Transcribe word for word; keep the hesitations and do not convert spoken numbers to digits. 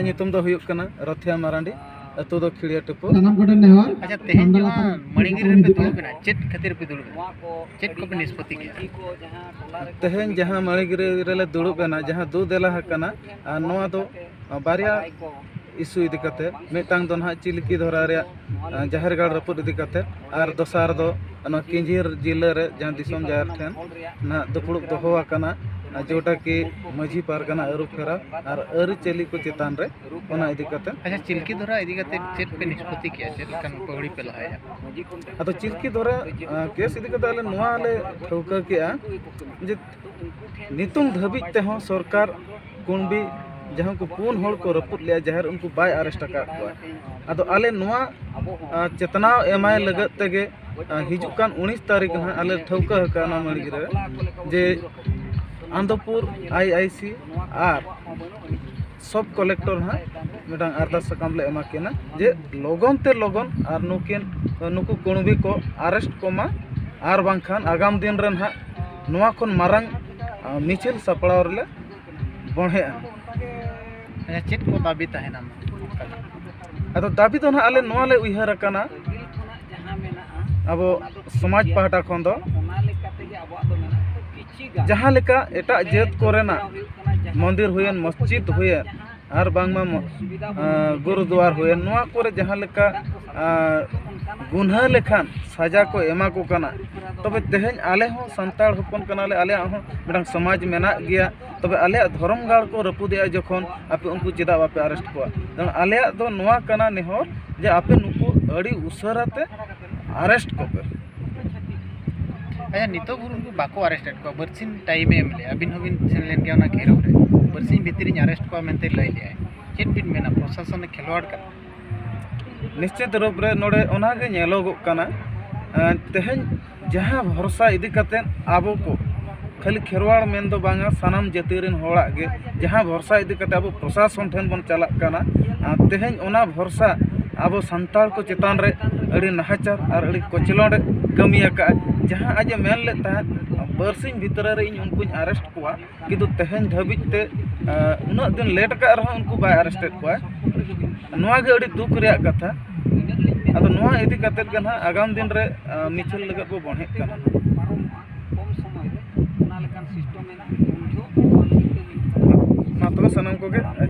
ᱧᱩᱛᱩᱢ ᱫᱚ ᱦᱩᱭᱩᱜ ᱠᱟᱱᱟ ᱨᱚᱛᱷᱤᱭᱟ ᱢᱟᱨᱟᱱᱰᱤ, ᱟᱹᱛᱩ ᱫᱚ ᱠᱷᱤᱲᱤᱭᱟᱹ ᱴᱩᱯᱩ᱾ ᱥᱟᱱᱟᱢ ᱠᱚᱴᱷᱮᱱ ᱱᱮᱦᱚᱨ᱾ ᱟᱪᱪᱷᱟ, ᱛᱮᱦᱮᱧ ᱥᱟᱢᱰᱟᱣ ᱡᱟᱦᱟᱸ ᱠᱟᱛᱮ ᱢᱟᱹᱲᱤᱜᱤᱨᱤ ᱨᱮᱯᱮ ᱫᱩᱲᱩᱵ ᱮᱱᱟ, ᱪᱮᱫ ᱠᱷᱟᱹᱛᱤᱨ ᱯᱮ ᱫᱩᱲᱩᱵ ᱮᱱᱟ? ᱪᱮᱫ ᱠᱚᱯᱮ ᱱᱤᱥᱯᱚᱛᱤ ᱠᱮᱫᱟ? ᱛᱮᱦᱮᱧ ᱡᱟᱦᱟᱸ ᱢᱟᱹᱲᱤᱜᱤᱨᱤ ᱨᱮᱞᱮ ᱫᱩᱲᱩᱵ ᱮᱱᱟ, ᱡᱟᱦᱟᱸ ᱫᱩ ᱫᱮᱞᱟ ᱟᱠᱟᱱᱟ, ᱟᱨ ᱱᱚᱣᱟ ᱫᱚ ᱵᱟᱨᱭᱟ ᱤᱥᱩ ᱤᱫᱤ ᱠᱟᱛᱮ, ᱢᱤᱫᱴᱟᱝ ᱫᱚ ᱱᱟᱦᱟᱜ ᱪᱤᱞᱠᱤ ᱫᱷᱚᱨᱟ ᱨᱮᱭᱟᱜ, ᱟ, ᱡᱟᱦᱮᱨ ᱜᱟᱲ ᱨᱟᱹᱯᱩᱫ ᱤᱫᱤ ᱠᱟᱛᱮ, ᱟᱨ ᱫᱚᱥᱟᱨ ᱫᱚ ᱱᱚᱣᱟ ᱠᱤᱧᱡᱷᱤᱨ ᱡᱤᱞᱟᱹ ᱨᱮ ᱡᱟᱦᱟᱸ ᱫᱤᱥᱚᱢ ᱡᱟᱦᱮᱨ ᱴᱷᱮᱱ ᱱᱟᱦᱟᱜ ᱫᱩᱯᱲᱩᱵ ᱫᱚᱦᱚ ᱟᱠᱟᱱᱟ, ᱟ, ᱡᱮᱴᱟ ᱠᱤ ᱢᱟᱹᱡᱷᱤ ᱯᱟᱨᱜᱟᱱᱟ ᱟᱹᱨᱩ ᱯᱷᱮᱨᱟᱣ ᱟᱨ ᱟᱹᱨᱤᱪᱟᱹᱞᱤ ᱠᱚ ᱪᱮᱛᱟᱱ ᱨᱮ, ᱚᱱᱟ ᱤᱫᱤ ᱠᱟᱛᱮ᱾ ᱟᱪᱪᱷᱟ, ᱪᱤᱞᱠᱤ ᱫᱷᱚᱨᱟ ᱤᱫᱤ ᱠᱟᱛᱮ ᱪᱮᱫ ᱯᱮ ᱱᱤᱥᱯᱚᱛᱤ ᱠᱮᱜᱼᱟ? ᱪᱮᱫ ᱞᱮᱠᱟᱱ ᱯᱟᱹᱣᱲᱤ ᱯᱮ ᱞᱟᱦᱟᱭᱟ? ᱟᱫᱚ ᱪᱤᱞᱠᱤ ᱫᱷᱚᱨᱟ, ᱟ, ᱠᱮᱥ ᱤᱫᱤ ᱠᱟᱛᱮ ᱟᱞᱮ ᱱᱚᱣᱟ ᱞᱮ ᱴᱷᱟᱹᱣᱠᱟᱹ ᱠᱮᱜᱼᱟ ᱡᱮ ᱱᱤᱛᱚᱝ ᱫᱷᱟᱹᱵᱤᱡ ᱛᱮᱦᱚᱸ ᱥᱚᱨᱠᱟᱨ ᱠᱩᱱᱵᱤ ᱡᱟᱦᱟᱸ ᱩᱱᱠᱩ ᱯᱩᱱ ᱦᱚᱲ ᱠᱚ ᱨᱟᱹᱯᱩᱫ ᱞᱮᱜᱼᱟ ᱡᱟᱦᱮᱨ, ᱩᱱᱠᱩ ᱵᱟᱭ ᱟᱨᱮᱥᱴ ᱟᱠᱟᱫ ᱠᱚᱣᱟ᱾ ᱟᱫᱚ ᱟᱞᱮ ᱱᱚᱣᱟ, ᱟ, ᱪᱮᱛᱱᱟᱣ ᱮᱢᱟᱭ ᱞᱟᱹᱜᱤᱫ ᱛᱮᱜᱮ, ᱟ, ᱦᱤᱡᱩᱜ ᱠᱟᱱ ᱩᱱᱤᱥ ᱛᱟᱹᱨᱤᱠᱷ ᱱᱟᱦᱟᱜ ᱟᱞᱮ ᱴᱷᱟᱹᱣᱠᱟᱹ ᱟᱠᱟᱫᱼᱟ ᱱᱚᱣᱟ ᱢᱟᱹᱲᱤ ᱨᱮ ᱡᱮ ᱟᱱᱫᱚᱯᱩᱨ ᱟᱭ ᱟᱭ ᱥᱤ ᱟᱨ ᱥᱚᱵ ᱠᱚᱞᱮᱠᱴᱚᱨ ᱱᱟᱦᱟᱜ ᱢᱤᱫᱴᱟᱝ ᱟᱨᱫᱟᱥ ᱥᱟᱠᱟᱢ ᱞᱮ ᱮᱢᱟ ᱠᱤᱱᱟ ᱡᱮ ᱞᱚᱜᱚᱱ ᱛᱮ ᱞᱚᱜᱚᱱ ᱟᱨ ᱱᱩᱠᱤᱱ, ᱱᱩᱠᱩ ᱠᱩᱬᱵᱤ ᱠᱚ ᱟᱨᱮᱥᱴ ᱠᱚᱢᱟ, ᱟᱨ ᱵᱟᱝᱠᱷᱟᱱ ᱟᱜᱟᱢ ᱫᱤᱱ ᱨᱮ ᱱᱟᱦᱟᱜ ᱱᱚᱣᱟ ᱠᱷᱚᱱ ᱢᱟᱨᱟᱝ, ᱟ, ᱢᱤᱪᱷᱤᱞ ᱥᱟᱯᱲᱟᱣ ᱨᱮᱞᱮ ᱵᱚᱲᱦᱮᱜᱼᱟ᱾ ᱟᱪᱪᱷᱟ, ᱪᱮᱫ ᱠᱚ ᱫᱟᱹᱵᱤ ᱛᱟᱦᱮᱱᱟ ᱚᱱᱠᱟ? ᱟᱫᱚ ᱫᱟᱹᱵᱤ ᱫᱚ ᱱᱟᱦᱟᱜ ᱟᱞᱮ ᱱᱚᱣᱟ ᱞᱮ ᱩᱭᱦᱟᱹᱨ ᱟᱠᱟᱱᱟ, ᱟᱵᱚ ᱥᱚᱢᱟᱡᱽ ᱯᱟᱦᱴᱟ ᱠᱷᱚᱱ ᱫᱚ ᱡᱟᱦᱟᱸ ᱞᱮᱠᱟ ᱮᱴᱟᱜ ᱡᱟᱹᱛ ᱠᱚᱨᱮᱱᱟᱜ ᱢᱚᱱᱫᱤᱨ ᱦᱩᱭᱮᱱ, ᱢᱚᱥᱡᱤᱫ ᱦᱩᱭᱮᱱ, ᱟᱨ ᱵᱟᱝᱢᱟ ᱢᱚ-, ᱟᱸ, ᱜᱩᱨᱩᱫᱩᱣᱟᱨ ᱦᱩᱭᱮᱱ, ᱱᱚᱣᱟ ᱠᱚᱨᱮ ᱡᱟᱦᱟᱸ ᱞᱮᱠᱟ, ᱟᱸ, ᱜᱩᱱᱦᱟᱹ ᱞᱮᱠᱷᱟᱱ ᱥᱟᱡᱟ ᱠᱚ ᱮᱢᱟ ᱠᱚ ᱠᱟᱱᱟ, ᱛᱚᱵᱮ ᱛᱮᱦᱮᱧ ᱟᱞᱮ ᱦᱚᱸ ᱥᱟᱱᱛᱟᱲ ᱦᱚᱯᱚᱱ ᱠᱟᱱᱟᱞᱮ, ᱟᱞᱮᱭᱟᱜ ᱦᱚᱸ ᱢᱤᱫᱴᱟᱝ ᱥᱚᱢᱟᱡᱽ ᱢᱮᱱᱟᱜ ᱜᱮᱭᱟ᱾ ᱛᱚᱵᱮ ᱟᱞᱮᱭᱟᱜ ᱫᱷᱚᱨᱚᱢ ᱜᱟᱲ ᱠᱚ ᱨᱟᱹᱯᱩᱫᱮᱜᱼᱟ ᱡᱚᱠᱷᱚᱱ, ᱟᱯᱮ ᱩᱱᱠᱩ ᱪᱮᱫᱟᱜ ᱵᱟᱯᱮ ᱟᱨᱮᱥᱴ ᱠᱚᱣᱟ? ᱠᱟᱨᱚᱱ ᱟᱞᱮᱭᱟᱜ ᱫᱚ ᱱᱚᱣᱟ ᱠᱟᱱᱟ ᱱᱮᱦᱚᱨ ᱡᱮ ᱟᱯᱮ ᱱᱩᱠᱩ ᱟᱹᱰᱤ ᱩᱥᱟᱹᱨᱟ ᱛᱮ ᱟᱨᱮᱥᱴ ᱠᱚᱯᱮ᱾ ᱟᱪᱪᱷᱟ, ᱱᱤᱛᱚᱜ ᱵᱷᱳᱨ ᱩᱱᱠᱩ ᱵᱟᱠᱚ ᱟᱨᱮᱥᱴ ᱮᱫ ᱠᱚᱣᱟ, ᱵᱟᱨᱥᱤᱧ ᱴᱟᱭᱤᱢᱮ ᱮᱢ ᱞᱮᱜᱼᱟ, ᱟᱹᱵᱤᱱ ᱦᱚᱸᱵᱤᱱ ᱥᱮᱱ ᱞᱮᱱ ᱜᱮᱭᱟ ᱚᱱᱟ ᱜᱷᱮᱨᱟᱣ ᱨᱮ, ᱵᱟᱨᱥᱤᱧ ᱵᱷᱤᱛᱤᱨ ᱨᱤᱧ ᱟᱨᱮᱥᱴ ᱠᱚᱣᱟ ᱢᱮᱱᱛᱮ ᱞᱟᱹᱭ ᱞᱮᱜᱼᱟᱭ᱾ ᱪᱮᱫ ᱵᱤᱱ ᱢᱮᱱᱟ, ᱯᱨᱚᱥᱟᱥᱚᱱᱮ ᱠᱷᱮᱞᱣᱟᱲ ᱠᱟᱱᱟ? ᱱᱤᱥᱪᱤᱛ ᱨᱩᱯ ᱨᱮ ᱱᱚᱰᱮ ᱚᱱᱟᱜᱮ ᱧᱮᱞᱚᱜᱚᱜ ᱠᱟᱱᱟ᱾ ᱮᱸ, ᱛᱮᱦᱮᱧ ᱡᱟᱦᱟᱸ ᱵᱷᱚᱨᱥᱟ ᱤᱫᱤ ᱠᱟᱛᱮᱫ ᱟᱵᱚ ᱠᱚ ᱠᱷᱟᱹᱞᱤ ᱠᱷᱮᱨᱣᱟᱲ ᱢᱮᱱ ᱫᱚ ᱵᱟᱝᱟ, ᱥᱟᱱᱟᱢ ᱡᱟᱹᱛᱤ ᱨᱮᱱ ᱦᱚᱲᱟᱜ ᱜᱮ ᱡᱟᱦᱟᱸ ᱵᱷᱚᱨᱥᱟ ᱤᱫᱤ ᱠᱟᱛᱮ ᱟᱵᱚ ᱯᱨᱚᱥᱟᱥᱚᱱ ᱴᱷᱮᱱ ᱵᱚᱱ ᱪᱟᱞᱟᱜ ᱠᱟᱱᱟ, ᱟᱨ ᱛᱮᱦᱮᱧ ᱚᱱᱟ ᱵᱷᱚᱨᱥᱟ ᱟᱵᱚ ᱥᱟᱱᱛᱟᱲ ᱠᱚ ᱪᱮᱛᱟᱱ ᱨᱮ ᱟᱹᱰᱤ ᱱᱟᱦᱟᱪᱟᱨ ᱟᱨ ᱟᱹᱰᱤ ᱠᱚᱪᱞᱚᱱ ᱮ ᱠᱟᱹᱢᱤ ᱟᱠᱟᱫᱼᱟ᱾ ᱡᱟᱦᱟᱸ ᱟᱡ ᱮ ᱢᱮᱱ ᱞᱮᱫ ᱛᱟᱦᱮᱸᱫ, ᱵᱟᱨᱥᱤᱧ ᱵᱷᱤᱛᱨᱤ ᱨᱮ ᱤᱧ ᱩᱱᱠᱩᱧ ᱟᱨᱮᱥᱴ ᱠᱚᱣᱟ, ᱠᱤᱱᱛᱩ ᱛᱮᱦᱮᱧ ᱫᱷᱟᱹᱵᱤᱡ ᱛᱮ ᱟᱸ, ᱩᱱᱟᱹᱜ ᱫᱤᱱ ᱞᱮᱴ ᱟᱠᱟᱫ ᱨᱮᱦᱚᱸ ᱩᱱᱠᱩ ᱵᱟᱭ ᱟᱨᱮᱥᱴᱮᱰ ᱠᱚᱣᱟ᱾ ᱱᱚᱣᱟ ᱜᱮ ᱟᱹᱰᱤ ᱫᱩᱠ ᱨᱮᱭᱟᱜ ᱠᱟᱛᱷᱟ᱾ ᱟᱫᱚ ᱱᱚᱣᱟ ᱤᱫᱤ ᱠᱟᱛᱮᱫ ᱜᱮ ᱱᱟᱦᱟᱜ ᱟᱜᱟᱢ ᱫᱤᱱ ᱨᱮ, ᱟᱸ, ᱢᱤᱪᱷᱤᱞ ᱞᱟᱹᱜᱤᱫ ᱵᱚ ᱵᱚᱲᱦᱮᱜ ᱠᱟᱱᱟ᱾ ᱢᱟ ᱛᱚᱵᱮ ᱥᱟᱱᱟᱢ ᱠᱚᱜᱮ᱾